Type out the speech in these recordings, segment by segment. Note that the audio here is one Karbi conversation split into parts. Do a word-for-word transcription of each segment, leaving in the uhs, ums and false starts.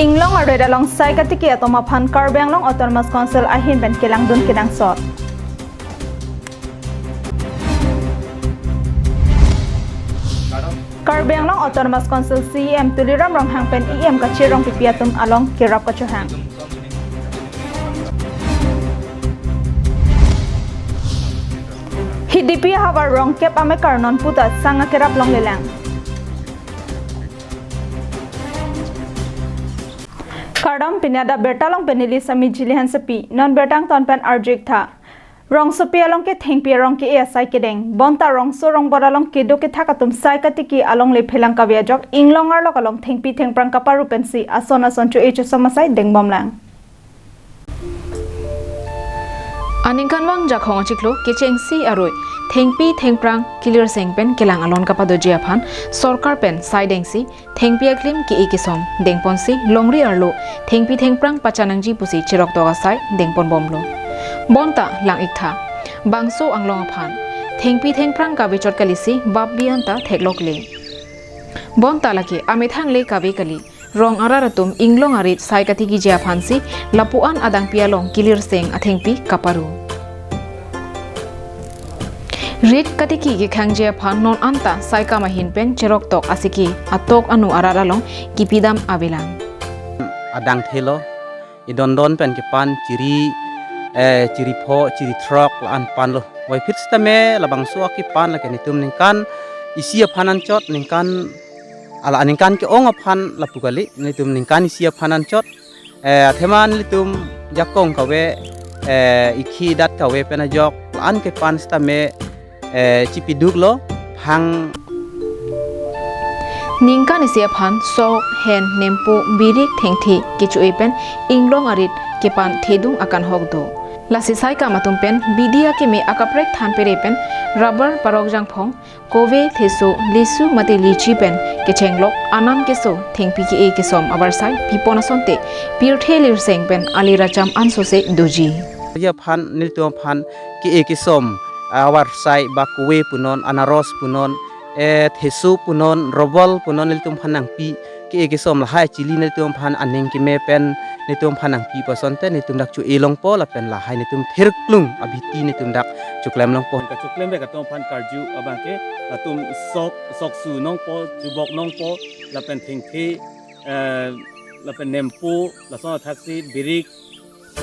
Inglong arit along sai katiki atum aphan Karbi Anglong Autonomous Council ahin pen kelangdun kenangsot. Karbi Anglong Autonomous Council C E M Tuliram Ronghang pen E M kachirong pipi atum along kerap kachohang. Hidipi ahavar rong kep amekar non puta sang akerap longlelang. Kardom, pini adap birta along pen neli Sami Jili Hansepi, non birta angton pen arju-ik tha. Rongsopi along ke thengpi arong ke-e asai kedeng. Bonta rongso rongbor along kedo kethak atum sai katiki alongle phelang kave ajok inglong arlok along thengpi thengphrang kaparu pensi ason ason cho-e chosom asai dengbomlang. Aningkanvang Jakhong achiklo kechengsi arui thengpi thengphrang kilirseng pen kelang alon kapadoji aphan sorkar pen saidengsi thengpi aklim ke-e kesom dengponsi longri arlo thengpi thengphrang pachanangji pusi chiroktok asai dengponbomlo. Bonta lang-ik tha, bangso anglong aphan thengpi thengphrang kavechot kalisi bapbi anta theklokle. Bonta lake amethang le kave kali, rong arat atum inglong arit sai katikiji aphansi lapu-an adangpi along kilirseng athengpi kaparu. Rit katiki kekhangji aphan non anta saikam ahin pen chiroktok asiki atok anu arat along kipidam avelang. Adang thelo, idondon pen kepan chiri, eh, chiri pho, chiri throk la-an panlo. Wai phit sitame labangso akepan lake netum ningkan isi aphan anchot, ningkan ala ningkan ke-ong aphan lapu kali, netum ningkan isi aphan anchot. Eh, athema nelitum jakong kave, eh, ikhi dat kave pen ajok la-an kepan sitame, eh, chipiduklo phang. Ningkan isi aphan sok, hen, nempo, birik, thengthe kecho-e pen inglong arit kepan thedung akanhok do. Lasi saikam atum pen bidi akeme akaprek than pere pen rubber, parok jangphong, kove, theso, lisu mate lichi pen kechenglok anam keso thengpi ke-e kesom avarsai pipon asonte pirthe lirseng pen ali racham ansose doji. Aphan nelitum aphan ke-e kesom avarsai ba kove punon, anaros punon, eh, theso punon, rubber punon nelitum aphan nangpi, ke-e kesom lahai chili nelitum aphan aning keme pen nelitum aphan nangpipo asonte nelitum dak cho-e longpo lapen lahai nelitum thirklung abhiti nelitum dak choklem longpo. Kachoklem vek atum aphan karju abang ke latum sok, soksu nongpo, chubok nongpo, lapen thengthe, eh, lapen nempo, lason athaksi birik,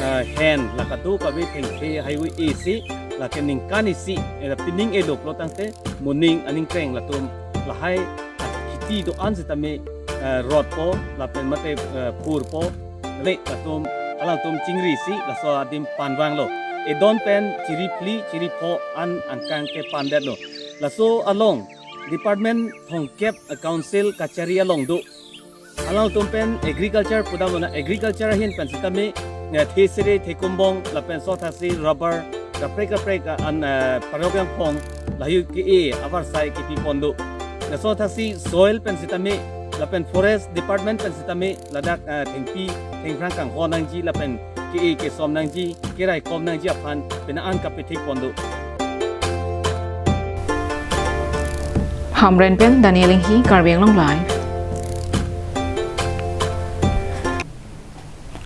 eh, hen, la kadokave thengthe haihui isi, lake ningkan isi, eh, pining edoklo tangte moning aningkreng latum lahai akhiti do-an sitame, eh, rotpo, lapen mate, eh, phurpo, le latum, alangtum chingrisi, laso adim panvanglo. Idon pen chiri phli, chiri pho an angkang kepandetlo. Laso along department thomkep, eh, council kachari along do. Alangtum pen agriculture pudamlonang, agriculture ahin pen sitame, eh, thesere, thekumbong, lapen sothaksi, rubber, kaprek kaprek, ah, an, eh, parok jangphong, lahai ke-e avarsai kepipon do. Lasothaksi soil pen sitame, lapen forest department pen sitame, ladak, eh, thengpi thengphrang kanghon nangji, lapen ke-e kesom nangji, keraikom nangji aphan penang an kapethekpon do. Hamren pen Daniel Inghi, Karbi Anglong Live.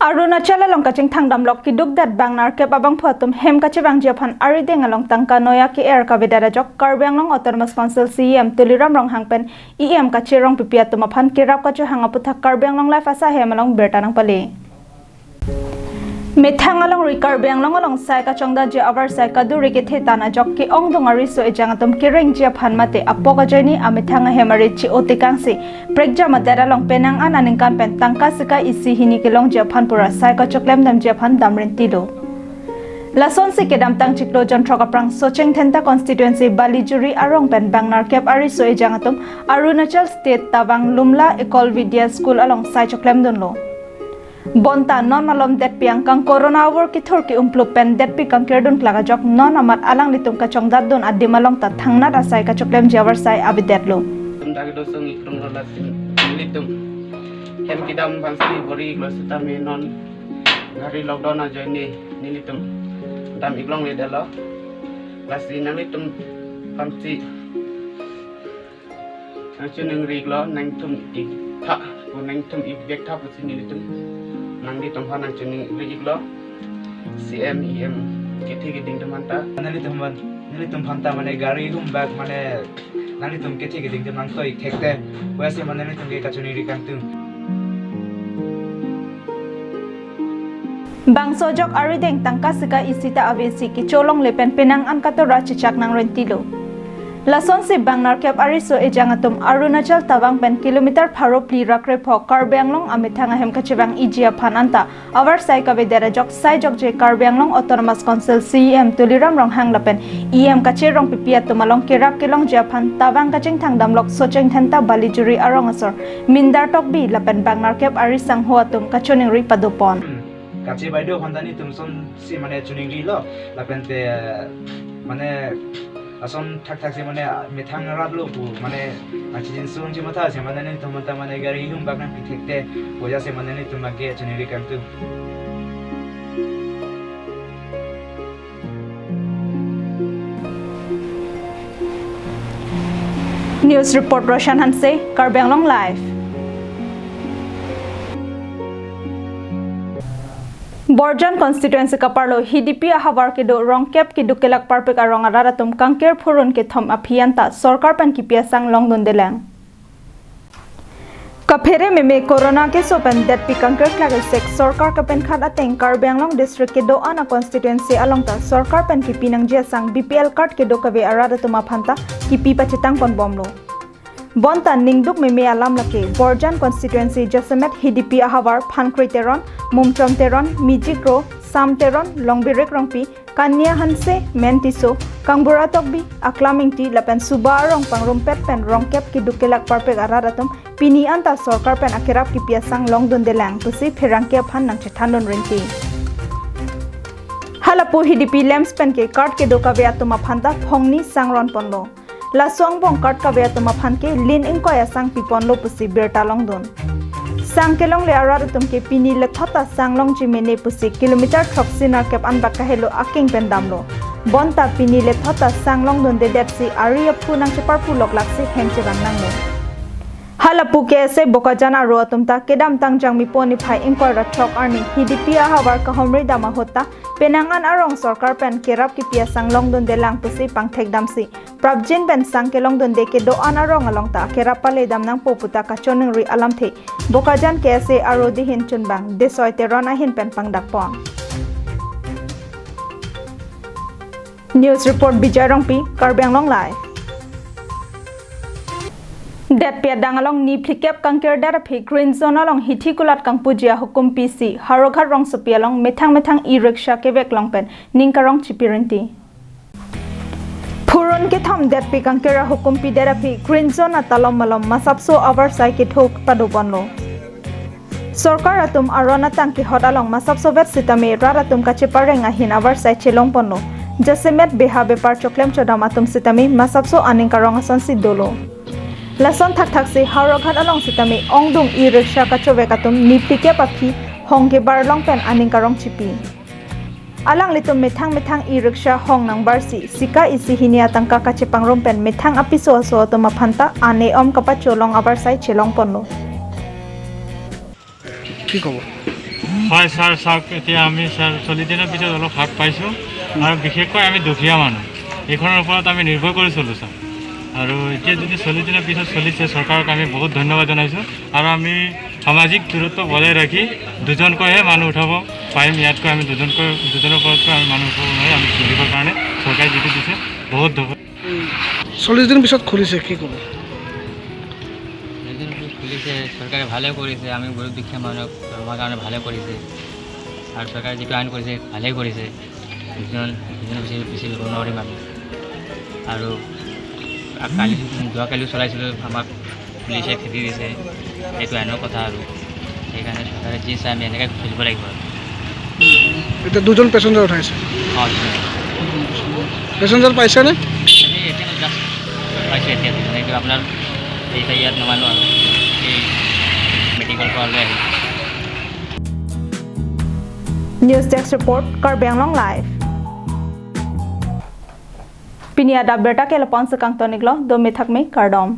Arunachal along kachingthang damlok kidukdet bang nerkep abangphu atum hem kachevangji aphan arideng along tangka noya ke-er kavedet ajok Karbi Anglong Autonomous Council C E M Tuliram Ronghang pen E M kachirong pipi atum aphan kerap kachohang aputhak Karbi Anglong Live asai hem along birta nangpale. Methang alongri Karbi Anglong along sai kachongdakji avarsai kaduri kethe tan ajok ke-ongdung ariso ejang atum kerengji aphan mate apok ajoine amethang ahem arit chi-o tekangsi prekjam adet along penang an aningkan pen tangka sika isi hini kelongji aphan pura sai kachoklemdamji aphan damrentilo. Lasonsi kedamtang chiklo jonthrok aphrangso Chengthenta constituency Balijuri arong pen bang nerkep ariso ejang atum Arunachal State Tawang Lumla Ekol Vidya School along sai choklemdunlo. Bonta non malom detpi angkang corona avur kithur ke-umplup pen detpi kangkirdun klak ajok non amat alanglitum kachongdatdun adim along ta thangnat asai kachoklemji avarsai avedetlo. Tum dak do song ikrung rola sim nelitum hem kedam bangsi bor-iklo sitame non gari lockdown ajoine nelitum dam-ik longledetlo. Lasi nanglitum bangsi nangchiningri-iklo, nangtum ik tha. Nangtum ik bek thap si nelitum nanglitum aphan nangchoningri iklo. C M, E M kethe keding atum aphanta. Nanglitum aphan, nanglitum aphanta mane gari humbak mane nanglitum kethe keding atum nangtoi ik thekte. Wasi mane nanglitum ke kachoningri kangtung. Bangso ajok arideng tangka sika isi ta avesi kecholongle pen penang an katora chechak nangrentilo. Lasonsi bang nerkep ariso ejang atum Arunachal Tawang pen kilometer pharo phli ra krepho Karbi Anglong amethang ahem kachevang iji aphan anta avarsai kavedet ajok sai jokje Karbi Anglong Autonomous Council C E M Tuliram Ronghang lapen E M Kache Rongpipi atum along kerap kelongji aphan Tawang kachingthang damlok Socheng Dhenta Balijuri arong asor Mindar Tokbi lapen bang nerkep ari sangho atum kachoningri padopon. Kache baideo aphanta nelitum sonsi mane choningrilo lapente mane ason thakthak si mane methang arat lo pu mane achi jinsun chi matha si mane nelitum aphanta mane gari humbak nangpi thekte puja si mane nelitum abangke choningri kangtung. News report Roshan Hanse, Karbi Anglong Live. Borjan constituency kaparlo Hidipi ahavar kedo rongkep keduk kelak parpik arong arat atum kangkir phurun kethom aphi anta sorkar pen kipi asang longdundelang. Kaphere meme corona keso pen detpi kangkir klak isek sorkar kepenkhat ateng Karbi Anglong district kedo-an a constituency along ta sorkar pen kipi nangji asang B P L card kedo kave arat atum aphanta kipi pachetang ponbomlo. Bonta ningduk meme alam lake Borjan constituency jasemet Hidipi ahavar Phankri Teron, Mumchom Teron, Mijikro, Sam Teron, Longbirik Rongpi, Kania Hanse, Men Tisso, Kangbura Tokbi, Aklam Ingti lapen Suba arong pangrumpet pen rongkep keduk kelak parpik arat atum pini anta sorkar pen akerap kipi asang longdundelang pusi pherangke aphan nangchethandun rinti. Halapu Hidipi LAMPS pen ke card kedo kave atum aphanta phongni sang ronponlo. Laso angbong card kave atum aphan ke lin ingkoi asang piponlo pusi birta longdun. Sang kelongle arat atum ke pini lethot ta sang longji mene pusi kilometer throksi nerkep anbak kahelo aking pen damlo. Bonta pini lethot ta sang longdundedetsi ari aphu nangcheparphu loklaksi hem chevan nanglo. Halapu K S A Bokajan aro atum ta kedamtang Jangmipo niphai ingkoi ra throk arni Hidipi ahavar kahomri dam ahut ta penang an arong sorkar pen kerap kipi asang longdundelang pusi pangthekdamsi prapjin pen sang kelongdunde kedo-an arong along ta kerap paledam nangpo puta kachoningri alamthe Bokajan K S A aro dihin chunbang Desoi Teron ahin pen pangdakpon. News report Bijay Rongpi, Karbi Anglong Live. Detpi adang along niphlikep kangkirdet aphi Green Zone along hithi kulat kangpuji ahukum pisi Howraghat rongsopi along methang methang e-rickshaw kevek long pen ning karong chipi rinti. Phurun kethom detpi kangkir ahukum pidet aphi Green Zone atalom malom masapso avarsai ketho padoponlo. Sorkar atum aron atang kehot along masapsovet sitame rat atum kachepareng ahin avarsai chelongponlo. Jasemet beha bepar choklem chodam atum sitame masapso aning karong asonsi dolo. Lason thakthaksi Howraghat along sitame ongdung e-rickshaw kachovek atum niphlikep aphi hong kebar long pen aning karong chipi. Alanglitum methang methang e-rickshaw hong nangbarsi sika isi hini atangka kachepangrum pen methang apiso aso atum aphanta ane om kapacho long avarsai chelongponlo. কি ক'ব? হয় ছাৰ, চাওক, এতিয়া আমি ছাৰ চল্লিছ দিনৰ পিছত অলপ হ্ৰাস পাইছোঁ আৰু বিশেষকৈ আমি দুখীয়া মানুহ, এইখনৰ ওপৰত আমি নিৰ্ভৰ কৰি চলোঁ ছাৰ। আৰু এতিয়া যদি চল্লিছ দিনৰ পিছত চলিছে, চৰকাৰক আমি বহুত ধন্যবাদ জনাইছোঁ। আৰু আমি সামাজিক দূৰত্ব বজাই ৰাখি দুজনকৈহে মানুহ উঠাব পাৰিম। ইয়াতকৈ আমি দুজনকৈ, দুজনৰ ওপৰতকৈ আমি মানুহ উঠাব নোৱাৰি। আমি চলিবৰ কাৰণে চৰকাৰে যিটো দিছে, বহুত ধন্যবাদ। চল্লিছ দিন পিছত খুলিছে, কি ক'ব? চল্লিছ দিন পিছত খুলিছে, চৰকাৰে ভালে কৰিছে। আমি গৰীব দুখীয়া মানুহক আমাৰ কাৰণে ভালে কৰিছে। আৰু চৰকাৰে যিটো আইন কৰিছে, ভালেই কৰিছে। দুজন, দুজনৰ পিছে, পিছে ল'ব নোৱাৰিম আমি। আৰু কালি, যোৱাকালিও চলাইছিলোঁ, আমাক পুলিচে খেদি দিছে, এইটো আইনৰ কথা আৰু। সেইকাৰণে চৰকাৰে যি চাই আমি এনেকৈ চলিব লাগিব আৰু। এতিয়া দুজন পেচেঞ্জাৰ উঠাইছে। হয়, ছাৰ। পেচেঞ্জাৰ পাইছেনে? আমি এতিয়া জাষ্ট পাইছোঁ এতিয়া দুজন। এইটো আপোনাৰ এই ইয়াত নমালোঁ আৰু এই মেডিকেল পৰা লৈ আহিলোঁ। News Desk Report, Karbi Anglong Live. Pini adap birta ke lapu-an si kangtoniklo, do methak me kardom.